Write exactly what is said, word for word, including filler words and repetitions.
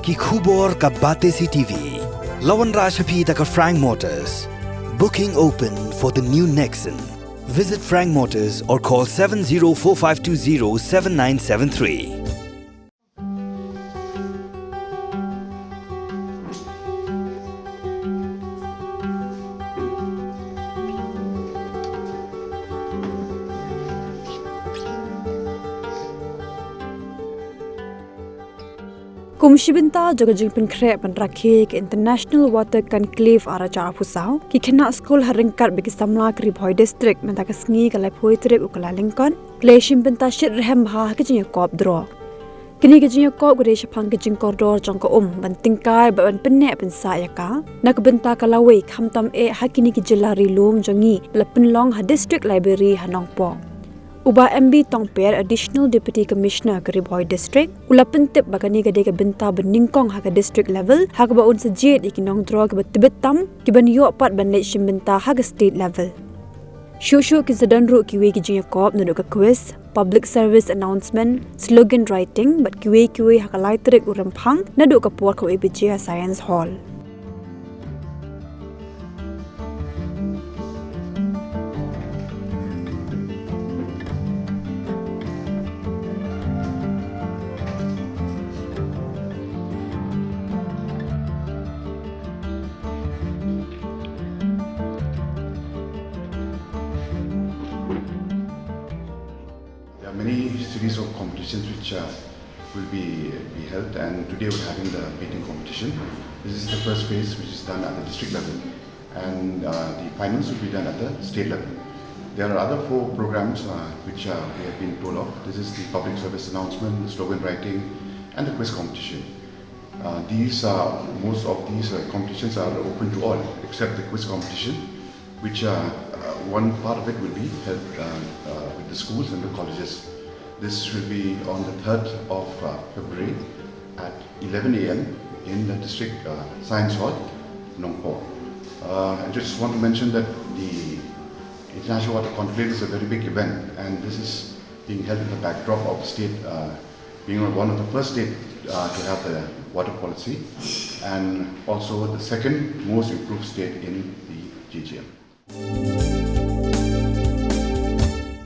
Ki khubor ka Batesi T V. La wanrah sha phi da ka Frank Motors. Booking open for the new Nexon. Visit Frank Motors or call seven zero four five two zero seven nine seven three. Kum shi bynta jong ka jingpynkhreh ban rakhe ka International Water Conclave ar hajar arphew saw, ki khynnah skul ha ryngkat bad ki samla ka Ri Bhoi District mynta ka sngi ka laiphew tarik u Kyllalyngkot ki la ïashim bynta shitrhem bha ha ka jingïakop draw. Kane ka jingïakop ka dei shaphang ka jingkordor jong ka um ban tyngkai bad ban pynneh pynsah ïa ka na ka bynta ka lawei, khamtam eh ha kine ki jylla ri lum jong ngi, la pynlong ha District Library ha Nongpoh. U Bah M B Tongper, Additional Deputy Commissioner ka Ri Bhoi District, u la pyntip ba kane ka dei ka bynta ba nyngkong ha ka district level, ha kaba un sa jied ïa ki nongdro kiba tbit tam, kiban ïoh pat ban leit shim bynta ha ka state level. Shuh shuh kin sa don ruh kiwei ki jingïakop naduh ka quiz, public service announcement, slogan writing, bad kiwei kiwei ha ka lai tarik u Rymphang naduh ka por khatwei baje ha Science Hall. There are many series of competitions which uh, will be, be held, and today we're having the painting competition. This is the first phase, which is done at the district level, and uh, the finals will be done at the state level. There are other four programs uh, which uh, we have been told of. This is the public service announcement, the slogan writing, and the quiz competition. Uh, these are, most of these uh, competitions are open to all, except the quiz competition, which uh, uh, one part of it will be held uh, uh, with the schools and the colleges. This will be on the third of uh, February at eleven a m in the district uh, science hall, Nongpoh. Uh, I just want to mention that the International Water Conclave is a very big event, and this is being held in the backdrop of the state uh, being one of the first state uh, to have the water policy, and also the second most improved state in the G G M.